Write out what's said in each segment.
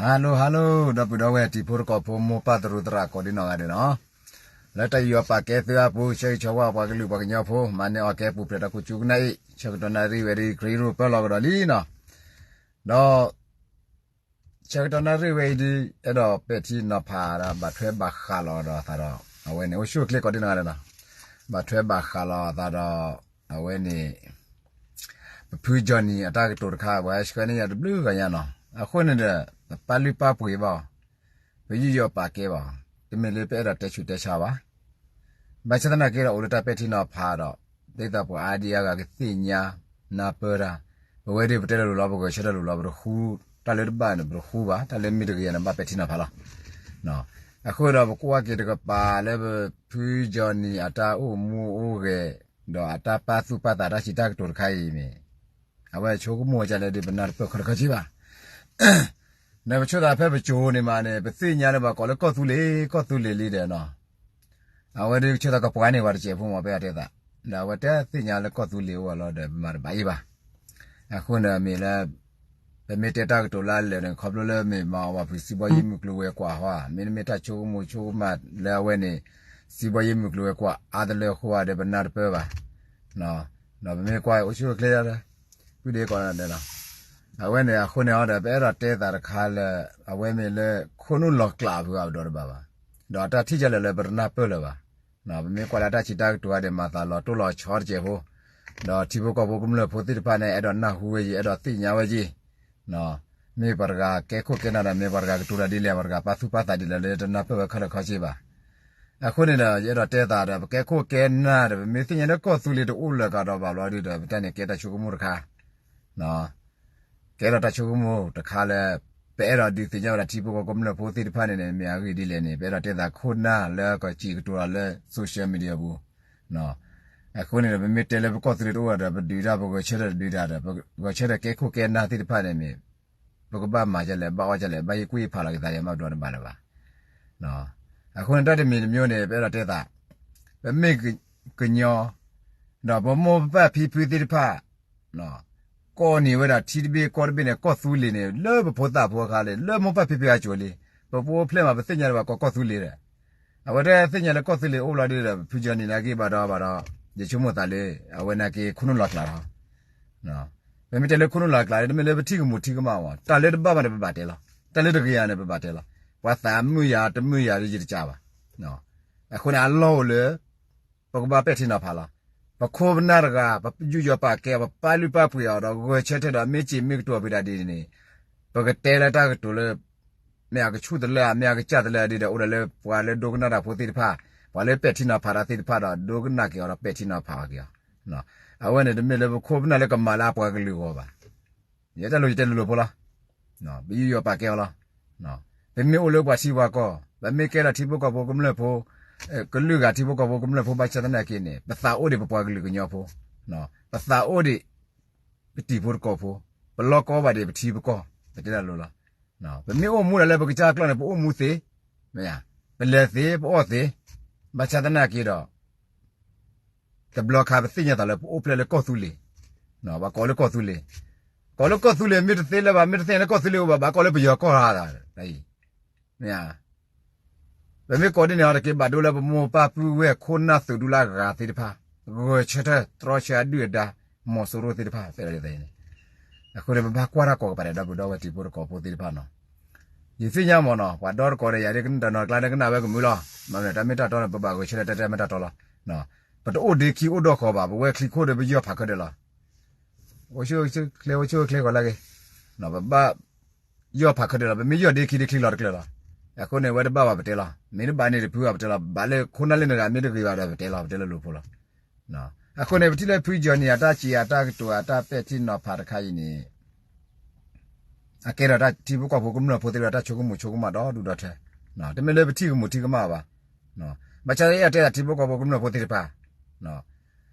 ဟါလိ ဟါလိ ဒီပုၢ်ဒီဝဲၢ်တံၤဖိသကိးဖိ မိၢ်ပၢ်သရူးသရၣ်ကိးဒံနီၢ်ဂၤဒဲးနီၤ, လၢတၢ်ယူးယီၣ်ပာ်ကဲသုအပူၤ ဆၢဂ့ၤဆၢဝါပှၤကလုာ်ပှၤကညီဖိ မၤန့ၢ်အီၣ်ကဲပူၤဖျဲးတၢ်ခိၣ်ကၠူကနၣ်အံၤ ဆၢကတီၢ်နၣ်ရံၣ်ဝဲဒ် ခရံာ်အိၣ်ပၢလီၤကဒီးလံနီၤ, ဒီး ဆၢကတီၢ်နၣ်ရံၣ်ဝဲအံၤဒ် အဲၣ်ဒိးပဲာ်ထံနီၤဖးဒီး ဘၣ်ထွဲဘၣ်ဃးလီၤဒီးအသးဒီး အဝဲန့ၣ် အိၣ်ဆူၣ်အိၣ်ချ့ကိးဒံနီၢ်ဂၤဒဲးနီၤ, ဘၣ်ထွဲဘၣ်ဃးလီၤအသးဒီး အဝဲန့ၣ် ပဖုကၠီၣ်နံၤအတၢ်ကတိၤတခါ ပှၤဟဲဆှၢန့ၢ်ယၤတဘျုးဂၤညါနီၤ, အဃိန့ၣ်ဒီး ပပာ်လုၢ်ပာ်ပှ့ၤဘၣ်အီၤ, ပယူးယီၣ်ပာ်ကဲဘၣ်အီၤ, တမ့ၢ်လၢပအဲၣ်ဒိးတဲဆူးတဲဆါဘၣ် ဘၣ်ဆၣ်သနာ်က့ဒီး အိၣ်လၢတၢ်ပဲာ်ထံနီၤဖးဒီး ဒ်သိးပှၤအါဒံအါဂၤကသ့ၣ်ညါနၢ်ပၢၢ်တၢ်, ပဝဲဒၣ်ပတဲတၢ်လိၤလီၤ ပဂဲၤဆၢထၢၣ်လိၤလီၤ ပတဃူ, တၢ်လၢတဘၣ်န့ၣ် ပတဃူဘၣ်, တၢ်လၢမ့ၢ်တဂ့ၤယၤန့ၣ် ဘၣ်ပဲာ်ထံနီၤဖးလီၤ. အဃိဒီးပကွၢ်က့ၤတကပၤလၢပဖုကၠီၣ်နံၤအတၢ်အိၣ်မူအိၣ်ဂဲၤ, ဒီးအတၢ်ပာ်သူၣ်ပာ်သးတၢ်စံးတၢ်ကတိၤတခါအံၤန့ၣ်, အဝဲဆိကမိၣ်ဝဲဒ်လဲၣ်ဒီး ပနၢ်တပၢၢ်ခီတခီက့ဘၣ် နပဆိသးဖဲပကိၤန့ၣ်မးန့ၣ် ပသ့ၣ်ညါလၢပှၤကိးလၢကီၢ်သူလ့ၤ ကီၢ်သူလ့ၤလံဒီးနီၤ, အဝဲဒ်ကဆၢသးကပှၤန့ၢ်ပှၤတစဲးဖိမး ပအဲၣ်ဒိးတဲသး, ဒီးအဝဲတဲသ့ၣ်ညါလၢကီၢ်သူလ့ၤအိၣ်အလီၢ်ဒီး ပမၤတဘၣ်အံၤဘၣ်. အဃိန့ၣ်မ့ၢ်လၢ ပမ့ၢ်တဲတၢ်ကတိၤလၢအလၢာ်န့ၣ် ခီဖျိလၢမ့ၢ်မၤအီၤဘၣ်ဖုး စံးဘီယ့ၢ်မုၢ်ကျိၤဝဲၤကွာ်ဟီဧါ, မ့တမ့ၢ်တၢ်ဆိကမိၣ်ဆိကမးလၢအဝဲန့ၣ် စံးဘီယ့ၢ်မုၢ်ကျိၤဝဲၤကွာ်အါတလၢအဃိဧါဒီး ပနၢ်တပၢၢ်ဘၣ် ဒီးပမ့ၢ်ကွၢ်အိၣ်ဆူၣ်အိၣ်ချ့ ဖုဒ့ကိးဂၤဒဲးလီၤ. အဝဲန့ၣ်အဃိန့ၣ်ဒီး ပအဲၣ်ဒိးတဲသးတခါလၢ အဝဲမ့ၢ်လၢခိၣ်နူာ်လီၤကျးအဖုအပဒီတဘၣ်ဘၣ်, ဒီးအတၢ်ထံၣ်ဒ်လဲၣ်လၢပတနၢ်ပၢၢ်လၢၤဘၣ်. ပမ့ၢ်ကွၢ်လၢတၢ်စံးတၢ်ကတိၤအါဒံး မၤသးလီၤတိၢ်လီၤဆီတစဲးဖိ, ဒီးထံဖိကီၢ်ဖိကမျၢၢ်ဖိသ့ၣ်တဖၣ်န့ၣ် အဲၣ်ဒိးနၢ်ဟူဝဲယံၤ အဲၣ်ဒိးသ့ၣ်ညါဝဲယံၤ မ့ၢ်ပှၤတဂၤကဲခိၣ်ကဲနၢ်ဒီး မ့ၢ်ပှၤတဂၤကတိၤတၢ်ဒ်လဲၣ် ပှၤတဂၤပာ်သူၣ်ပာ်သးဒ်လဲၣ်လၢတနၢ်ပၢၢ်ဝဲခဲလၢာ်ခဲဆ့ဘၣ်. အဃိန့ၣ်ဒီး ယအဲၣ်ဒိးတဲသးဒီး ပကဲခိၣ်ကဲနၢ်ဒီး ပမ့ၢ်သ့ၣ်ညါလၢကီၢ်သူလ့ၤတအိၣ်လၢၤကဒီးဘၣ်ဘျီဒ်ဒီး ပတၢ်န့ၣ်ကဲတၢ်ဆိကမိၣ်တခါ ကဲထီၣ်တၢ်ဆိကမိၣ်တခါလၢ ပအဲၣ်ဒိးဒုးသ့ၣ်ညါဝဲဒၣ်ထံဖိကီၢ်ဖိကမျၢၢ်ဖိသ့ၣ်တဖၣ်န့ၣ်န့ၣ် မ့ၢ်အဂ့ၢ်ဒ်လဲၣ်န့ၣ် ပအဲၣ်ဒိးတဲသးခိၣ်နၢ်လၢကစံးကတိၤလီၤလၢ social media ပူၤ အဃိန့ၣ်ဒီး ပမ့ၢ်တဲလၢပကီၢ်သူလ့ၤတအိၣ်ဒီး ပဒုးတၢ်ပဂဲၤဆၢထၢၣ်ဒုးတၢ်ဒီး ပဂဲၤဆၢထၢၣ်ကဲခိၣ်ကဲနၢ်သ့ၣ်တဖၣ်န့ၣ်မ့ၢ် ပကဘၣ်မၤဒ်လဲၣ် ဘၣ်အီၣ်ဒ်လဲၣ် ဘၣ်ဟ့ၣ်ကူၣ်ဟ့ၣ်ဖးလီၤက့ၤသးယံၤမး ပဒိးတဘၣ်လၢၤဘၣ်. အဃိန့ၣ်တၢ်တမံၤတမံၤန့ၣ် ပအဲၣ်ဒိးတဲသး ပမ့ၢ်ကညီ ဒီးပမိၢ်ပပၢ်ဖံဖုသ့ၣ်တဖၣ် ကိးန့ၢ်ဝဲဒၣ်ထံတဘ့ၣ်ကီၢ်တဘ့ၣ်န့ၣ် ကီၢ်သူလ့ၤန့ၣ် လၢပဖိသၣ်ဖိအခါလံ လၢမိၢ်ပၢ်ဖံဖုအစိၤလံ. ပပအိၣ်ဖျဲၣ်မး ပသ့ၣ်ညါလၢပှၤကိးကီၢ်သူလ့ၤဒီး အဝဲတသ့ၣ်ညါလၢကီၢ်သူလ့ၤအိၣ်လီၤဒ်ဒီး ပဖုကၠီၣ်နံၤနာ်က့ဘၣ်ဒီးဘၣ်ဒီး ယဆိကမိၣ်သးလၢ အဝဲနာ်က့ခိၣ်နူာ်လီၤကျးလီၤ. ပမ့ၢ်တဲလၢခိၣ်နူာ်လီၤကျး တမ့ၢ်လၢပထံၣ်ကမူၣ်ထံၣ်ကမၣ်ဘၣ်, တၢ်လၢတဘၣ်ဘၣ်န့ၣ် ပဘၣ်တဲလီၤ, တၢ်လၢတဂ့ၤဧါန့ၣ် ပဘၣ်တဲလီၤ. ပှၤသးမုာ်ယၤတမုာ်ယၤဒီးယတကးဘၣ်. အဃိန့ၣ် အလီၢ်အိၣ်လၢ ပကဘၣ်ပဲာ်ထံနီၤဖးလီၤ. ပခိၣ်ပနၢ်တဂၤ ပယူးယီၣ်ပာ်ကဲအီၤ ပပာ်လုၢ်ပာ်ပှ့ၤအီၤဒီး ဂဲၤဆၢထၢၣ်ဒီး မ့ၢ်စံးမ့ၢ်ကတိၤဖံးဒၣ်ဒ်န့ၣ် ပကတဲလၢတၢ်ကတိၤလၢ မ့ၢ်အကဆူၣ်တလၢဧါ မ့ၢ်အကစၢ်တလၢဧါဒ်ဒီး အိၣ်ဒီးလၢပှၤလၢဒိကနၣ်တၢ်ဖိသ့ၣ်တဖၣ်, ပှၤလၢပဲာ်ထံနီၤဖးတၢ်သ့ၣ်တဖၣ်ဒီး ဒိကနၣ်က့ၤအီၤဒီးပဲာ်ထံနီၤဖးအီၤက့ၤအီၤ. အဝဲန့ၣ်တမ့ၢ်လၢပခိၣ်ပနၢ်လၢကမၤလၢအပှၤကလုာ်အဂီၢ်ဘၣ်. ယတဲလိၤယတဲလိၤလိၤဖိလီၤ. ပယူးယီၣ်ပာ်ကဲအီၤလီၤ. ပမ့ၢ်အိၣ်လၢပှၤထံပှၤကီၢ်, ပမ့ၢ်ကဲထီၣ်ထံဖိကီၢ်ဖိကမျၢၢ်ဖိ, ကလုာ်ဂၤထံဖိကီၢ်ဖိကမျၢၢ်ဖိဘၣ်ဆၣ်သနာ်က့န့ၣ် ပသးအိၣ်ဒံးပပှၤကလုာ်ကညီဖိ, ပသးအိၣ်ဒံး ပတံၤဖိတကီၢ်ဖိ, ပလီၢ်ကီဘၣ်ဒံးပထံပကီၢ်, ပတဲဒၣ်လိၤလီၤ. ပမ့ၢ်အိၣ်မူဒၣ်လၢပကစၢ်ကျီၢ်န့ၣ် ပအိၣ်မူသ့, မ့ၢ်ဧါ, ပလဲၤသ့, ပအီၣ်သ့, ဘၣ်ဆၣ်သနာ်က့ဒီး တဘျီခါပသ့ၣ်ညါသးလၢပအိၣ်ဖျဲၣ်လၢကီၢ်သူလ့ၤ, ပှၤကိးလၢကီၢ်သူလ့ၤ, ကိးလၢကီၢ်သူလ့ၤ မ့ၢ်တသ့လၢၤဘၣ် မ့ၢ်တသ့လၢကီၢ်သူလ့ၤအိၣ်ဘၣ် ဘၣ်ကိးလၢပယီၤကီၢ်တၢ်အံၤ, မ့ၢ်ဧါ. ပမ့ၢ်ကိးဒ်န့ၣ်အီၤတက့ၢ် ဘၣ်ဒိလၢပမိၢ်ပၢ်ပုၢ်ဝဲၢ်ခိၣ်နၢ်သုးဒူလၢအဂၤသ့ၣ်တဖၣ်, ဂဲၤဆၢထၢၣ်တြီဆၢအဒုၣ်အဒါ, မီၤစိရိၣ်သ့ၣ်တဖၣ် သ့ၣ်လီၤဒ်သိးန့ၣ်, အဃိန့ၣ် ပဘၣ်ကွၢ်တၢ်ကိးကပၤဒီး ဒီပုၢ်ဒီဝဲၢ်တံၤဖိသကိးဖိသ့ၣ်တဖၣ်နီၤ ယသ့ၣ်ညါမ့ၢ်နီၤ ပှၤဒီတကိးဒီးယၤဒ်ကနၣ်တၢ်နီၤကျါန့ၣ် ကနၣ်ဝဲကမုာ်လီၤ. မ့ၢ်တၢ်မ့ၢ်တၢ်တီန့ၣ် ပဘၣ်ဂဲၤဆၢထၢၣ်တၢ်တၢ်မ့ၢ်တၢ်တီလီၤ. ပတအိၣ်ဒ့ခံအိၣ်ဒီးဃီဘၣ် ပဝဲချံခိၣ်ဒီးပယီၢ်ဖးခဲဒီးလီၤ. အိၣ်ဆူၣ်အိၣ်ချ့ အိၣ်ဆူၣ်အိၣ်ချ့ကီးလၢက့ၤ ပဘၣ်ယီၢ်ဖးခဲဒီးလီၤ. ပမ့ၢ်ယီၢ်ဒ့ခံဒ့ချံလီၤတကျၢၤလီၤ. အဃိန့ၣ် ဝဲတဘၣ်ဘၣ်ပတဲလီၤ. မ့ၢ်တဘၣ်န့ၣ်တဖုဘၣ်ပတဲလီၤ. ဘၣ်လၢခိၣ်နၢ်လၢနဂၤမ့ၢ်တဂ့ၤဘၣ်ဒီးပတဲလီၤ ပတဲလၢလိၤဖိလီၤ. အဃိန့ၣ် ပထံၣ်လၢဖုကၠီၣ်နံၤအတၢ်စံးအတၢ်ကတိၤအတၢ်ပဲာ်ထံနီၤဖးတခါအံၤန့ၣ် အကဲထီၣ်တၢ်ထံဖိကီၢ်ဖိကမျၢၢ်ဖိသ့ၣ်တဖၣ်တၢ်ဆိကမိၣ်ဆိကမးဒီဒူၣ်ဒီထၢ တမ့ၢ်လၢပထံၣ်ကမူၣ်ထံၣ်ကမၣ်ဘၣ်. ဘၣ်ဆၣ်အဲၣ်ဒိးတဲဒၣ်ထံဖိကီၢ်ဖိကမျၢၢ်ဖိသ့ၣ်တဖၣ်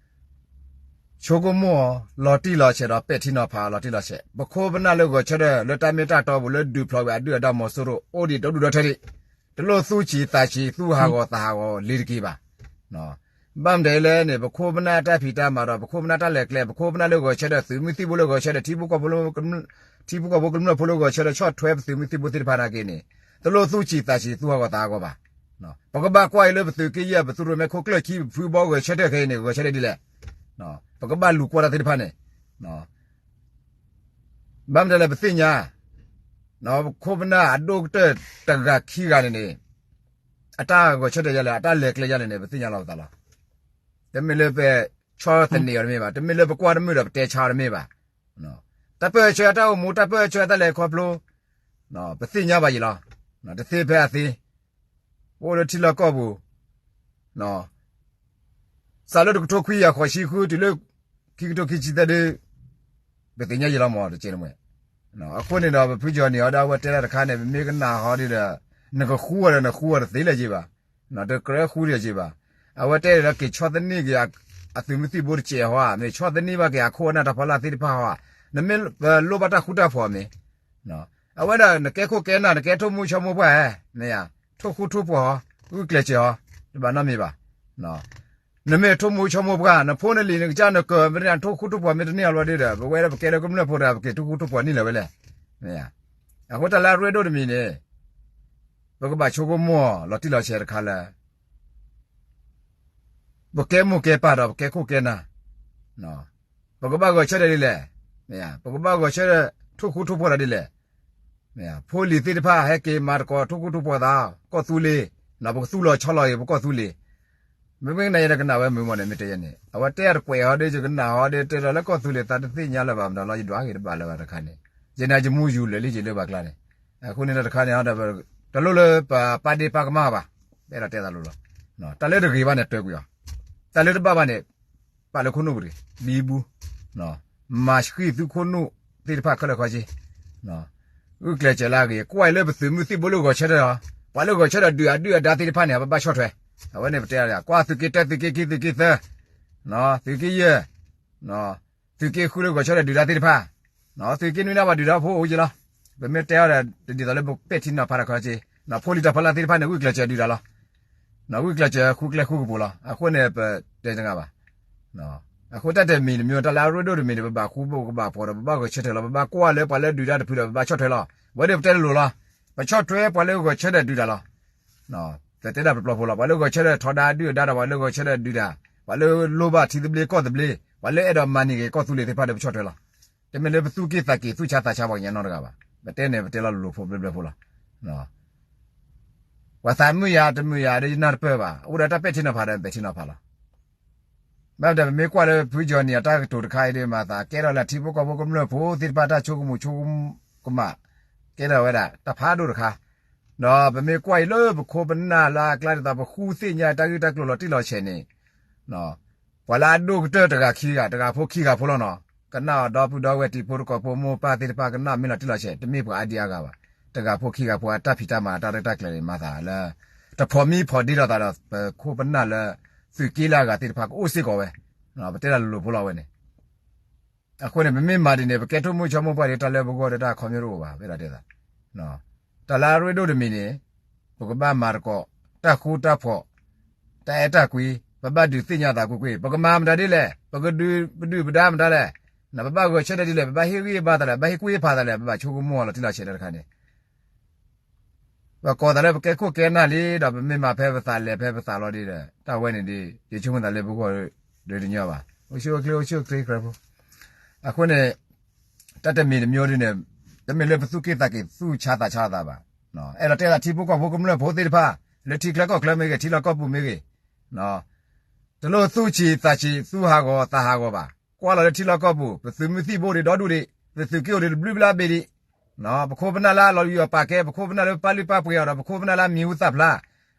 ဆိကမိၣ်အီၤ လီၤတံၢ်လီၤဆဲးဒီးပဲာ်ထံနီၤဖးအီၤလီၤတံၢ်လီၤဆဲး. ပခိၣ်ပနၢ်လၢဂဲၤဆၢထၢၣ်လၢတၢ်မ့ၢ်တၢ်တီပူၤလၢဒုးဖျိးဝဲအဒုၣ်အဒါမီၤစိရိၤအိၣ်ဒံးဒီဒူၣ်ဒီထၢဒံး. တလိၣ်သူၣ်ဆံးသးဆံး သူၣ်ဟးဂီၤသးဟးဂီၤလံၤတက့ၢ်ဘၣ်. ဘၣ်မနုၤလဲၣ်န့ၣ် ပခိၣ်ပနၢ်တၢ်ဖံးတၢ်မၤဒီး ပခိၣ်ပနၢ်တၢ်လဲၤကျဲ ပခိၣ်ပနၢ်လၢဂဲၤဆၢထၢၣ် သုးမုၢ်သံၣ်ဘိလၢဂဲၤဆၢထၢၣ် ထံဖိကီၢ်ဖိလၢ ထံဖိကီၢ်ဖိကမျၢၢ်ဖိလၢဂဲၤဆၢထၢၣ်ဆီၣ်ထွဲပသုးမုၢ်သံၣ်ဘိသ့ၣ်တဖၣ်နာ်က့န့ၣ်, တလိၣ်သူၣ်ဆံးသးဆံးသူၣ်ဟးဂီၤသးဟးဂီၤဘၣ်. ပကဘၣ်ကွၢ်အံၤလၢပသုးက့ယဲၢ် ပသုးရိၣ်မဲခိၣ်ကျၢၢ်ခံ ပဖုဘီဂဲၤဆၢထၢၣ်ခဲအံၤန့ၣ် ဂဲၤဆၢထၢၣ်ဒ်လဲၣ်. ပကဘၣ်လူၤကွၢ်တၢ်သ့ၣ်တဖၣ်န့ၣ်, ဘၣ်မတၤလဲၣ်ပသ့ၣ်ညါ, ပခိၣ်ပနၢ်အဒိၣ်ကတၢၢ်တဂၤခံဂၤန့ၣ်န့ၣ်, အတၢ်ဂဲၤဆၢထၢၣ်ယဲလဲၣ် အတၢ်လဲၤကျဲယဲလဲၣ်န့ၣ် ပသ့ၣ်ညါလီၤပသးလီၤ. တမ့ၢ်လၢပဆီၣ်သနံးအီၤတမ့ၢ်ဘၣ်, တမ့ၢ်လၢပကွၢ်တမုာ်ဒီးပတဲဆါအီၤတမ့ၢ်ဘၣ်. တၢ်ပၢၢ်ဆၢအတၢ်အိၣ်မူ တၢ်ပၢၢ်ဆၢအတၢ်လဲၤခီဖျိ, ပသ့ၣ်ညါဘၣ်ယံၤလီၤ. တသ့ဖဲအသ့, ပအိၣ်လၢထံလီၢ်ကီၢ်ပူၤ စးလၢတကထိခွံကယၤဃိးဆံဃုတုၤလၢ ခံကထိခံဆံသၢဒု, ပသ့ၣ်ညါယံၤလီၤမးတကဲးတမှဲ. အဃိန့ၣ်ဒီး ပဖုကၠီၤနံၤဟီဒီး အဝဲတဲတၢ်တခါန့ၣ် ပမ့ၢ်ကနၣ်ဟီဒ်ဒီး နကဃူအီၤဒီးနဃူအီၤတသ့လၢၤက့ၤဘၣ်, တကြၢးဃူတယၤက့ၤဘၣ်. အဝဲတဲဒီးက့ၤဆီၣ်သနံးက့ၤ အသုးမုၢ်သံၣ်ဘိတစဲးဟီဧါ, မ့ၢ်ဆီၣ်သနံးဘၣ်က့ၤအခိၣ်အနၢ်တၢ်ဖီလာ်သ့ၣ်တဖၣ်ဟီဧါ, နမ့ၢ်ပလိၣ်ဘၣ်တၢ်ဃူတၢ်ဖိးမ့ၢ် အဝဲဒၣ်နကဲခိၣ်ကဲနၢ် နကဲထိၣ်မူဆိကမိၣ်ပှၢ်ဧါ, မ့ၢ်ဧါ, ထိၣ်ဃူထိၣ်ဖိးဟီ, ဂုာ်ကျဲးစၢးဟီ, တဘၣ်နီတမံၤဘၣ်. နမ့ၢ်ထိၣ်မူဆိကမိၣ်ပှၢ် နဖိနလံၤနကစၢ်နကၢၤ မ့ၢ်ထိၣ်ဃူထိၣ်ဖိးမ့ၢ်တန့ၢ်အီၤလီၤဒ်ဒီး ပဝဲဒၣ်ပကဲလၢကမျၢၢ်ဖိဒီး ပက့ၤထိၣ်ဃူထိၣ်ဖိးန့ၢ်လၢၤဝဲလဲၣ်. မ့ၢ်ဧါ, အဃိတၢ်လၢအရ့ဒိၣ်တမံၤန့ၣ် ပကဘၣ်ဆိကမိၣ်လီၤတံၢ်လီၤဆဲးတခါလၢ ပကဲမိၢ်ကဲပၢ်ဒီးပကဲခိၣ်ကဲနၢ်, ပကဘၣ်ဂဲၤဆၢထၢၣ်ဒ်လဲၣ်, ပကဘၣ်ဂဲၤဆၢထၢၣ်ထိၣ်ဃူထိၣ်ဖိးတၢ်ဒ်လဲၣ်. ဖိလံၤသ့ၣ်တဖၣ်ဟဲက့ၤမၤသကိးထိၣ်ဃူထိၣ်ဖိးသး ကီၢ်သူလ့ၤ, ပကသူၣ်လီၤဆီလီၤဂ့ၤပကီၢ်သူလ့ၤ. မ့မ့ၢ်ကနၣ်ယဲဒီးကနၣ်ဝဲမုာ်မးန့ၣ် မ့ၢ်တဲယဲန့ၣ် အဝဲတဲအတကွဲးဟီဒီး ယကနၣ်ဟီဒီး တဲလီၤလၢကီၢ်သူလ့ၤသးတသ့ၣ်ညါလၢၤဘၣ်မတၤလီၤ ယဒွးဂ့ၤတဘၣ်လၢၤဘၣ်တခါန့ၣ်, ယနၤယမူယူၤလၢာ်လံယလၢဘၣ်ကျါန့ၣ်. အဃိန့ၣ်တၢ်တခါန့ၣ် တလိၣ်လၢပပာ်ဒ့ၣ်ပာ်ကမၣ်ဘၣ်, အဲၣ်ဒိးတဲသးလိၤလီၤ. တၢ်လၢတဂ့ၤဘၣ်န့ၣ် တၢကွံာ်အီၤ, တၢ်လၢတဘၣ်ဘၣ်န့ၣ် ပာ်လၢခိၣ်နူာ်ပူၤတဂ့ၤ, ဘံဘူ, မၤဃံးသုခိၣ်နူာ်သ့ၣ်တဖၣ်ခဲလၢာ်ခဲဆ့, ဂုာ်ကျဲးစၢးလၢအဂ့ၤ ကွၢ်အံၤလၢပသုးမုၢ်သံၣ်ဘိလၢဂဲၤဆၢထၢၣ်လီၤ. ပှၤလၢဂဲၤဆၢထၢၣ်ဒုးအဒုၣ်အဒါသ့ၣ်တဖၣ်န့ၣ် ပဘၣ်ဆီၣ်ထွဲ, အဝဲန့ၣ်ပတဲလီၤ ကွၢ်သုးက့တၢ သုးက့ခံ သုးက့သၢ, သုးက့ယဲၢ်, သုးက့ဃုလၢဂဲၤဆၢထၢၣ်ဒုးဒါသ့ၣ်တဖၣ်, သုးက့နွံနၢ်ပှၤဒုးဒါဖိအိၣ်က့ၤလီၤ. ပမ့ၢ်တဲအီၤဒီး ဒ်သိးလၢပပဲာ်ထံနီၤဖးတခီက့ၤ, ဖိလံၤတၢ်ဖီလာ်သ့ၣ်တဖၣ်န့ၣ် ဂုာ်ကျဲးစၢးဒုးတၢ်လီၤ. ဂုာ်ကျဲးစၢးဃုကျဲဃုကပူၤလီၤ. အဃိန့ၣ် ပတဲတဂၤဘၣ်. အဃိတၢ်တမံၤတမံၤ တၢ်လၢအရ့ဒိၣ်တမံၤန့ၣ် ပဘၣ်ဃူဖိကဘၣ်ဖိးဒီး ပဘၣ်ဂဲၤဆၢထၢၣ်လီၤ. ပဘၣ်ကွၢ်လၢပှၤလၢဒုးဒါတဖုဒီး ပဘၣ်ဆီၣ်ထွဲလီၤ. ဝဲဒၣ်ပတဲတလိၤလီၤ. ပဆီၣ်ထွဲပှၤလၢဂဲၤဆၢထၢၣ်ဒုးတၢ်လီၤ. ပတဲဒၣ်ပပျီဖိလီၤ. ပှၤလၢဂဲၤဆၢထၢၣ်ထီဒါဒုၣ်ဒါဒီး ပှၤလၢဂဲၤဆၢထၢၣ်ဒုးတၢ်, ပှၤလၢလိၣ်ဘၣ်ထံသဘျ့ကီၢ်သဘျ့, ပှၤလၢအဲၣ်ဒိးမၤန့ၢ်က့ၤကီၢ်သူလ့ၤသ့ၣ်တဖၣ်ဒီး ပဆီၣ်ထွဲလီၤ. တမ့ၢ်လၢပသူၣ်က့ၣ်သးက့ၤ သူၣ်ဆါသးဆါပှၤကညီနီတဂၤဘၣ်. ပတဲန့ၣ် ပတဲလီၤလိၤလိၤဖိဘျၢဘျၢဖိလီၤ. ပှၤသးမုာ်ယၤတမုာ်ယၤဒီး ယနၢ်တပၢၢ်ဘၣ်. အိၣ်ဒီးတၢ်ပဲာ်ထံနီၤဖးဒီး ပဲာ်ထံနီၤဖးလီၤ. ဘၣ်မတၤ ပမ့ၢ်ကွၢ်လၢဖုကၠီၤနံၤအတၢ်ကတိၤတခါအံၤဒီး မၤသးကဲထီၣ်လၢထံဖိကီၢ်ဖိကမျၢၢ်ဖိသ့ၣ်တဖၣ် တၢ်ဆိကမိၣ်ဆိကမး ကဲထီၣ်ဝဲဒၣ်တၢ်ဖးဒိၣ်တခါ, ဒီးပမ့ၢ်ကွၢ်အံၤလၢပခိၣ်ပနၢ်လၢအကျါဒ်သိး ပဃုသ့ၣ်ညါတၢ်ဂ့ၢ်တၢ်ကျိၤလီၤတံၢ်လီၤဆဲးန့ၣ်, ပှၤလၢအဒိၣ်ကတၢၢ်တဂၤခံဂၤ တဂၤဖိခံဂၤဖိလီၤနီၤ. ကနၣ်အီၤဒီပုၢ်ဒီဝဲၢ်တံၤဖိသကိးဖိမိၢ်ပၢ်သ့ၣ်တဖၣ် ကနၣ်မ့ၢ်လီၤတံၢ်လီၤဆဲး တမ့ၢ်ပှၤအါဒံအါဂၤဘၣ်. တဂၤဖိခံဂၤဖိအတၢ်ဖံးတၢ်မၤအတၢ်ရဲၣ်တၢ်ကျဲၤန့ၣ် မၤသးလၢ တဖိးမံဖီးဒ့ဒီးသးဒီး ပခိၣ်ပနၢ်လၢ သုးက့လၢအဂၤသ့ၣ်တဖၣ်ကအိၣ်စ့ၢ်ကီးဝဲ, ပတဲဒၣ်လိၤလိၤဖိလီၤဝဲန့ၣ်. အဃိန့ၣ် ပမ့ၢ်မၤဒ်န့ၣ် ပကဲထိၣ်မုၢ်ဆိကမိၣ်ပှၢ်ဒ် တၢ်လၢပဂီၢ်ဒီးတၢ်ခီပညီတအိၣ်ဘၣ် ပအဲၣ်ဒိးတဲသး. တၢ်လၢအရ့ဒိၣ်တမံၤန့ၣ် ပကဘၣ်မၤသကိး တၢ်ဃူတၢ်ဖိး, တၢ်အဲၣ်တၢ်ကွံ, ပဘၣ်ဒုးသ့ၣ်ညါသးကွ့ၢ်ကွ့ၢ်, ပကမၤမတၤဒ်လဲၣ်, ပကဒုးပဒုးပဒါမတၤလဲၣ်, ပဘၣ်ဂဲၤဆၢထၢၣ်ဒ်လဲၣ်, ပဘၣ်ဟ့ၣ်ဂံၢ်ဟ့ၣ်ဘါသးလဲၣ်, ပဘၣ်ဟ့ၣ်ကူၣ်ဟ့ၣ်ဖးသးလဲၣ်, ပဘၣ်ဆိကမိၣ်လီၤတံၢ်လီၤဆဲးလၢတခါန့ၣ် ပကိးသးလၢပကဲခိၣ်ကဲနၢ်လံဒီး ပမ့ၢ်မၤဖဲပသးလဲၤဖဲပသးလီၤဒ်ဒီး တၢ်ဝဲန့ၣ်ဒ် ယဆိကမိၣ်သးလၢပဂီၢ်ဒ်တညီဘၣ်. အိၣ်ဆူၣ်အိၣ်ချ့ အိၣ်ဆူၣ်အိၣ်ချ့ ကြၢးဖိ. အဃိန့ၣ် တၢ်တမံၤတမံၤဒ်န့ၣ် တမ့ၢ်လၢပသူၣ်က့ၣ်သးက့ၤ သူၣ်ဆါသးဆါလိာ်သးဘၣ်. အဲၣ်ဒိးတဲသးထံဖိကီၢ်ဖိကမျၢၢ်ဖိသ့ၣ်တဖၣ် လၢထံချၢကီၢ်ချၢမ့ၢ်ဂ့ၤ ထံလီၢ်ကီၢ်ပူၤမ့ၢ်ဂ့ၤ တလိၣ်သူၣ်ဆံးသးဆံး သူၣ်ဟးဂီၤသးဟးဂီၤဘၣ်. ကွၢ်လီၤလၢထံလီၢ်ကီၢ်ပူၤ ပသုးမုၢ်သံၣ်ဘိအိၣ်ဒံးဒီဒူၣ်ဒံး, ပသုးက့အိၣ်ဒံးတဘျုးဘျါဘ့ၣ်ဒံး, ပခိၣ်ပနၢ်လၢအလီၤယံၤအီၤပာ်ကဲ, ပခိၣ်ပနၢ်လၢပပာ်လုၢ်ပာ်ပှ့ၤအီၤဒီး ပခိၣ်ပနၢ်လၢအမံၤဟူသၣ်ဖျါ,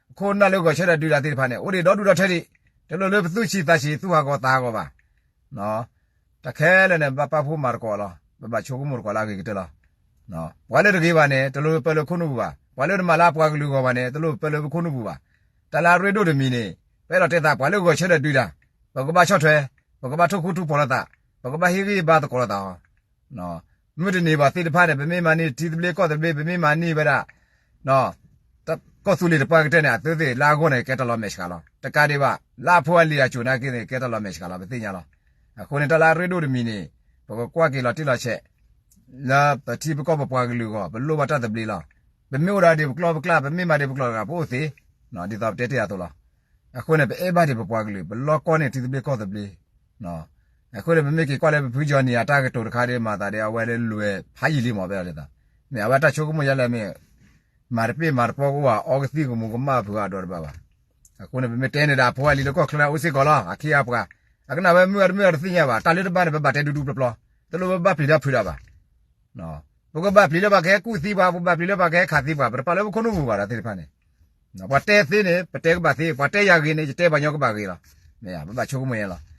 ပခိၣ်ပနၢ်လၢဂီၤဆၢထၢၣ်ဒုးတၢ်သ့ၣ်တဖၣ်န့ၣ် အိၣ်ဒံးဒီဒူၣ်ဒီထၢဒံး, တလိၣ်လၢပသူၣ်ဆံးသးဆံး သူၣ်ဟးဂီၤသးဟးဂီၤဘၣ်. တၢ်ခဲလၢာ်န့ၣ် ဘၣ်ပာ်ဖှိၣ်မၤသကိးလီၤ. ပဘၣ်ဆိကမိၣ်သကိးလၢအဂ့ၤကတၢၢ်လီၤ. ပှၤလၢတဂ့ၤဘၣ်န့ၣ် တလိၣ်ပၢလၢခိၣ်နူာ်ပူၤဘၣ်. ပှၤလၢတမၤလၢပှၤကလုာ်ဂီၢ်ဘၣ်န့ၣ် တလိၣ်ပၢလၢပခိၣ်နူာ်ပူၤဘၣ်. တၢ်လၢအရ့ဒိၣ်တမံၤန့ၣ် ပအဲၣ်ဒိးတဲသး ပှၤလၢဂီၤဆၢထၢၣ်ဒုးတၢ်, ပကဘၣ်ဆီၣ်ထွဲ, ပကဘၣ်ထိၣ်ဃူထိၣ်ဖိးလိာ်သး, ပကဘၣ်ဟ့ၣ်ဂံၢ်ဟ့ၣ်ဘါသကိးလိာ်သးအီၤ မုၢ်တနံၤဘၣ်သ့ၣ်တဖၣ်န့ၣ် ပမ့ၢ်မၤန့ၢ်ထံသဘျ့ကီၢ်သဘျ့ ပမ့ၢ်မၤန့ၢ်ဝဲဒၣ် ကီၢ်သူလ့ၤတပှၢ်ကတၢၢ်န့ၣ် အသုသ့ၣ်လၢအဂီၢ်န့ၣ် ကဲတၢ်လီၤမဲာ်ဆှးလီၤ. တကးဒံးဘၣ် လၢအဖိအလံၤအစိၤနာ်က့န့ၣ် ကဲတၢ်လီၤမဲာ်ဆှးလီၤ ပသ့ၣ်ညါလီၤ. အဃိန့ၣ် တၢ်လၢအရ့ဒိၣ်တမံၤန့ၣ် ပကကွၢ်က့ၤလီၤတံၢ်လီၤဆဲး လၢပထံပကီၢ်ပပှၤကလုာ်အဂီၢ် ပလိၣ်ဘၣ်တၢ်သဘျ့လီၤ. ပမ့ၢ်အိၣ်ဒီးဒံးပကျီၢ်ပကျၢ် ပမ့ၢ်မၤဒံးပကျီၢ်တဂၤ ပအိၣ်သ့, ဒ်သိးပတဲတ့ၢ်အသိးလီၤ. အဃိန့ၣ် ပအဲၣ်ဘၣ်ဒံးပပှၤကလုာ် ပလီၢ်ကီၢ်န့ၢ်ထံသဘျ့ကီၢ်သဘျ့. အဃိန့ၣ် ပမ့ၢ်က့ၤကွၢ်လၢပဖုကၠီနံၤအတၢ်ကတိၤတခါဒီး မၤသးဒီး အဝဲလၢလွဲၢ်ဖးယံာ်လံမး ဖဲဒၣ်ဒ်သိး မ့ၢ်အဝဲတၢ်ဆိကမိၣ်ယါလဲၣ်မ့ၢ် မၤတပ့ၢ်မၤတပီၢ်ကအိၣ်ဘၣ် အီကသံၣ်ကမူၤကမၣ်ဖုးအဒီတဘၣ်ဘၣ်. အဃိန့ၣ် ပမ့ၢ်တဲန့ၣ်ဒီး အဖိအလံၤလၢကီၢ်ချၢအိၣ်စ့ၢ်ကီးလီၤ အခ့အပှၤ, အကနၣ်ဝဲမုၢ်အတမုၢ်အတသ့ၣ်ညါဘၣ် တၢ်လၢတဘၣ်န့ၣ် ပဘၣ်တဲဒူဒူပျီပျီ, တလိၣ်ပဘၣ်ပျံၤတၢ်ဖုးတၢ်ဘၣ်. ပကဘၣ်ပျံၤလၢပှၤကဟဲကူၣ်သံပှၤ ပကဘၣ်ပျံၤလၢပှၤကဟဲခးသံပှၤ ပတပာ်လၢပခိၣ်နူာ်ပူၤဘၣ်ဒီးသ့ၣ်တဖၣ်န့ၣ်, ပှၤတဲသ့န့ၣ် ပတဲကဘၣ်သ့ ပှၤတဲယၤဂ့ၤန့ၣ် ယတဲပှၤညီကဘၣ်ဂ့ၤလီၤ. မ့ၢ်ဧါ ပဘၣ်ဆိကမိၣ်ယါလီၤ.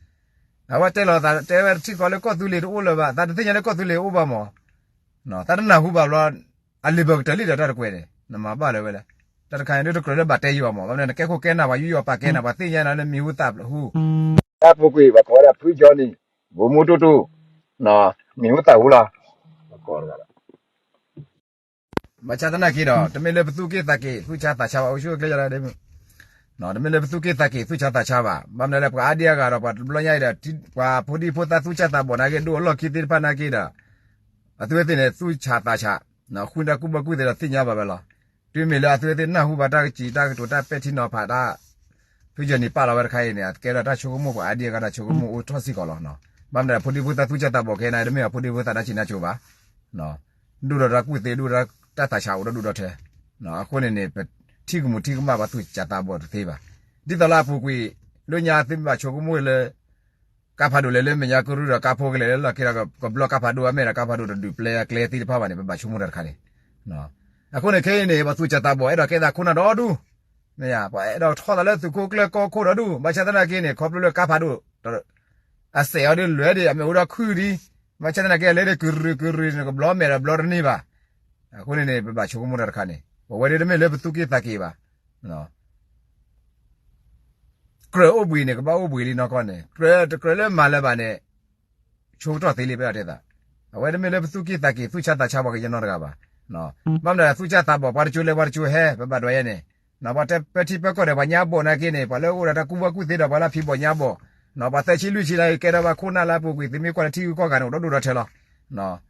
အဝဲတဲလီၤသးတဲဝဲတထံၣ်ဃီလၢကီၢ်သူလ့ၤတအိၣ်လၢၤဘၣ် သးတသ့ၣ်ညါလၢကီၢ်သူလ့ၤအိၣ်ဘၣ်မး, သးတနၢ်ဟူဘၣ်ဘျီ အလံာ်ဘၢၣ်ကတၢၢ်လံဒီးတၢ်တကွဲးန့ၣ် နမၤဘၣ်လၢၤဝဲလဲၣ်. တၢ်တခါန့ၣ်ဒ်တကြၢးလၢဘၣ်တဲယံာ်ဘၣ်မး ဘၣ်မနုၤနကဲခိၣ်ကဲနၢ်ပှၤယူးယီၣ်ပာ်ကဲနၤ ပှၤသ့ၣ်ညါနၤလၢမံၤဟူသၣ်ဟူ, တၢ်ပူၤကွံာ်ပှၤကိးဝဲဒၣ်ဖုကၠီနံၤ ဘူးမူတူၢ်တူၢ်, မံၤဟူသၣ်ဟူလီၤ. ဘၣ်ဆၣ်သနာ်က့ဒီး တမ့ၢ်လၢပသူၣ်က့ၣ်သးက့ၣ် သူၣ်ဆါသးဆါဘၣ် အိၣ်ဆူၣ်အိၣ်ချ့ယါဒၣ်ဒ်မုၢ်, တမ့ၢ်လၢပသူၣ်က့ၣ်သးက့ၣ် သူၣ်ဆါသးဆါဘၣ်. ဘၣ်မနုၤလဲၣ် ပှၤအါဒံအါဂၤဒီး ပှၤတဘျီညါအံၤဒီး ပှၤဖိဒံဖိသၣ်သူၣ်ဆါသးဘီၣ်နာ်က့ ဒိၣ်အလီၢ်ခံသ့ၣ်တဖၣ်နာ်က့ဒီး အသုဝဲသ့ၣ်န့ၣ် သူၣ်ဆါသးဆါ, ဃုတၢ်ကူၣ်ဘၣ်ကူၣ်သ့ဒီးသ့ၣ်ညါဘၣ်ဝဲလီၤ. တုၤမ့ၢ်လၢအသုဝဲသ့ၣ်နၢ်ဟူဘၣ်တၢ်ကစံးတၢ်ကတိၤတၢ်ပဲာ်ထံနီၤဖးတၢ် ဖုကၠီနံၤပာ်လီၤဝဲတခါအံၤန့ၣ် အကဲဒီးတၢ်ဆိကမိၣ်ပှၤအါဒံအါဂၤတၢ်ဆိကမိၣ်အိၣ်ထီၣ်စ့ၢ်ကီးလီၤ. ဘၣ်မနုၤ ဖိဒံဖိသၣ်သူၣ်ဆါသးဘီၣ်ခဲအံၤန့ၣ် တမ့ၢ်အဖိဒံဖိသၣ်တၢ်စံးတၢ်ကတိၤဘၣ်, ဒိၣ်ဒီးတၢ်ကူၣ်သ့ ဒိၣ်ဒီးတၢ်သးဆါအိၣ်ဒီးဒိၣ်ဒီးထဲ, အဃိန့ၣ်န့ၣ် ပထံၣ်ကမူၤထံၣ်ကမၣ်ပှၤသူၣ်ဆါသးဘီၣ်တသ့ဘၣ်. ဒ်သိးလၢအပူၤကွံာ် လၢညါသုမ့ၢ်ဘၣ်ဆိကမိၣ်လၢ ကါဖးဒိၣ်လဲၤလၢမဲာ်ညါကရူၢ်ဒီး ကါဖိကလဲၤလၢလီၢ်ခံဒီး ကဘျီကါဖးဒိၣ်အမဲာ်ဒီး ကါဖးဒိၣ်တဒုးပျဲအကျဲသ့ၣ်တဖၣ်ဘၣ်န့ၣ် ပဘၣ်ဆိကမိၣ်တၢ်တခါန့ၣ်. အဃိန့ၣ်ခဲအံၤန့ၣ် ပှၤသူၣ်ဆါသးဘီၣ်အဲၣ်ဒိးကဲသးခိၣ်နၢ်ဒီဒူၣ်, မ့ၢ်ဧါ ပှၤအဲၣ်ဒိးထီၣ်သးလၢသုးခိၣ်ကျၢၢ်ကီၢ်ခိၣ်ဒီဒူၣ် ဘၣ်ဆၣ်သနာ်က့န့ၣ် ခီဖျိလၢကါဖးဒိၣ် အစဲးအီၤဒ်လဲၣ်ဒ် အမ့ၢ်အိၣ်ဒီးခုၣ်ဒံး, ဘၣ်ဆၣ်သနာ်က့ အလဲၤဒ်ကရူၢ်ကရူၢ်န့ၣ် ကဘျီမဲာ်ဒီးဘျီတန့ၢ်ဘၣ်. အဃိန့ၣ်န့ၣ် ပဘၣ်ဆိကမိၣ်တၢ်တခါန့ၣ် ပဝဲဒၣ်တမ့ၢ်လၢပသူၣ်က့ၣ်သးက့ၣ်ဘၣ် ကြၢးအိၣ်ဘှံးန့ၣ် ကဘၣ်အိၣ်ဘှံးလံနီၢ်ကီၢ်န့ၣ် ကြၢးတကြၢးလၢမၤလၢၤဘၣ်န့ၣ် ဆိကတီၢ်သ့လံ ပအဲၣ်ဒိးတဲသး, အဝဲတမ့ၢ်လၢပသူၣ်က့ၣ်သးက့ၣ် သူၣ်ဆါသးဆါပှၤကညီနီတဂၤဘၣ်. ဘၣ်မနုၤ သူၣ်ဆါသးဘီၣ် ပှၤတကၠိလဲၤပှၤတကၠိဟဲ ပဘၣ်ဒွးယဲန့ၣ်, ပှၤတဲပၢထံပၢကီၢ်ဒီးပှၤညါဘီၣ်နာ်က့န့ၣ် ပှၤလၢအိၣ်ဒီးတၢ်ကူၣ်ဘၣ်ကူၣ်သ့ဒီးပှၤလၢဖံးဘီၣ်ညါဘီၣ်, ပှၤသၢဆံလွံၢ်ဆံလၢကဲထီၣ်ဘၣ်ခိၣ်နၢ်လၢအပူၤကွံာ် သုမ့ၢ်ကွၢ်လၢထံဂုၤကီၢ်ဂၤန့ၣ် အိၣ်ဒီဒူၣ်ဒီထၢလီၤ.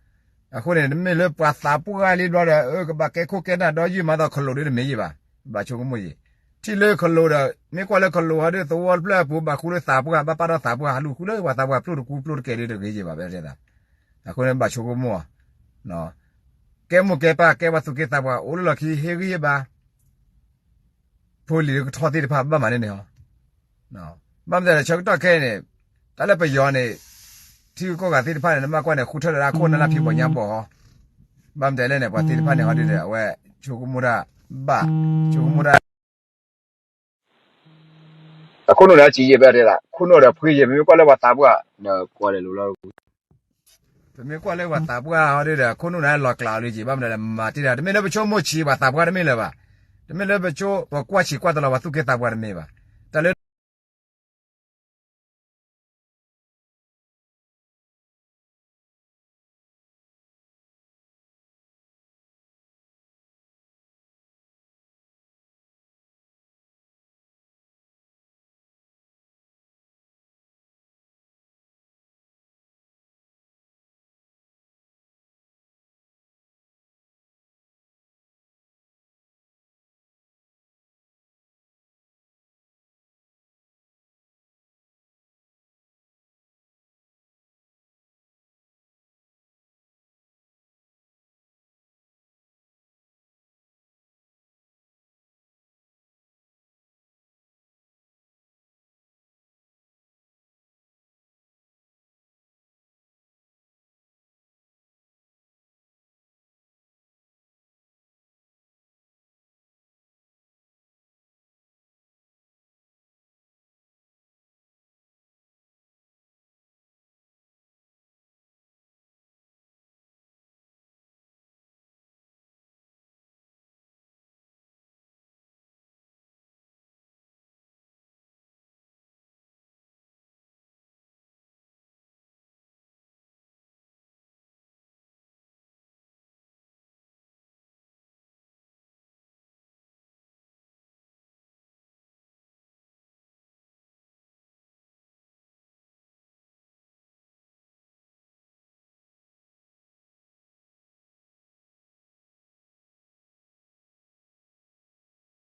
အဃိန့ၣ် တမ့ၢ်လၢပှၤသးပှၢ်လံဘျီဒီး ကဘၣ်ကဲခိၣ်ကဲနၢ်ဒီးယုၢ်မၤသီခလိာ်ဒ်တမ့ၢ်ယံၤဘၣ်. ဘၣ်ဆိကမိၣ်ယံၤ ထံၣ်လၢခလိာ်ဒီး မ့ၢ်ကွၢ်လၢခလိာ်ဟီဒ်သဝီတဖျၢၣ်အပူၤ ဘၣ်ဃူလၢသးပှၢ် ဘၣ်ပာ်ထီၣ်သးပှၢ် ဟးလူၤဃူလၢပှၤသးပှၢ်ပျိၢ်တကူပျိၢ်တကဲၤဒ်တဂ့ၤယံၤဘၣ် ပအဲၣ်ဒိးတဲသး. အဃိန့ၣ် ဘၣ်ဆိကမိၣ် ကဲမိၢ်ကဲပၢ် ကဲပှၤသူၣ်က့ၣ်သးပှၢ် အိၣ်လၢလီၢ်ခံ ဟ့ၣ်ဂံၢ်ဟ့ၣ်ဘါ ဖိလံၤလၢကထီသ့ၣ်တဖၣ် ဘၣ်မၤန့ၢ်န့ၣ်ဟီ. ဘၣ်မနုၤလဲၣ် ဆၢကတီၢ်ခဲအံၤန့ၣ် တၢ်လၢပယီၤန့ၣ် ထံဂုၤကီၢ်ဂၤသ့ၣ်တဖၣ်န့ၣ် နမ့ၢ်ကွၢ်န့ၣ် ဃုထၢလၢအခိၣ်နၢ်လၢဖံးဘီၣ်ညါဘီၣ်ဟီ. ဘၣ်မနုၤလဲၣ်န့ၣ် ပှၤသ့ၣ်တဖၣ်န့ၣ်ဟီဒ်ဒီး အဝဲဆိကမိၣ်တၢ် ဘၣ်ဆိကမိၣ်တၢ် အခိၣ်နူာ်ဒီးစံးယံၤ ပအဲၣ်ဒိးတဲသး ခိၣ်နူာ်ဒီးဖှံယံၤ ပမ့ၢ်ကွၢ်လၢပှၤသးပှၢ် ကွၢ်လဲၤလိၤလီၤ ပမ့ၢ်ကွၢ်လၢပှၤသးပှၢ်ဟီဒ်ဒီး ခိၣ်နူာ်န့ၣ်လီၤကျးလံက့ၤ ဘၣ်မနုၤလဲၣ် မၤတ့ၢ်ဒီး တမ့ၢ်လၢပဆိကမိၣ်ဆံး ပှၤသးပှၢ်တမ့ၢ်လၢၤဘၣ်. တမ့ၢ်လၢပဆိ ပကွၢ်ဆံးကွၢ်တလီၤ ပှၤသူၣ်က့ၣ်သးပှၢ်တမ့ၢ်ဘၣ်. တၢ်လၢ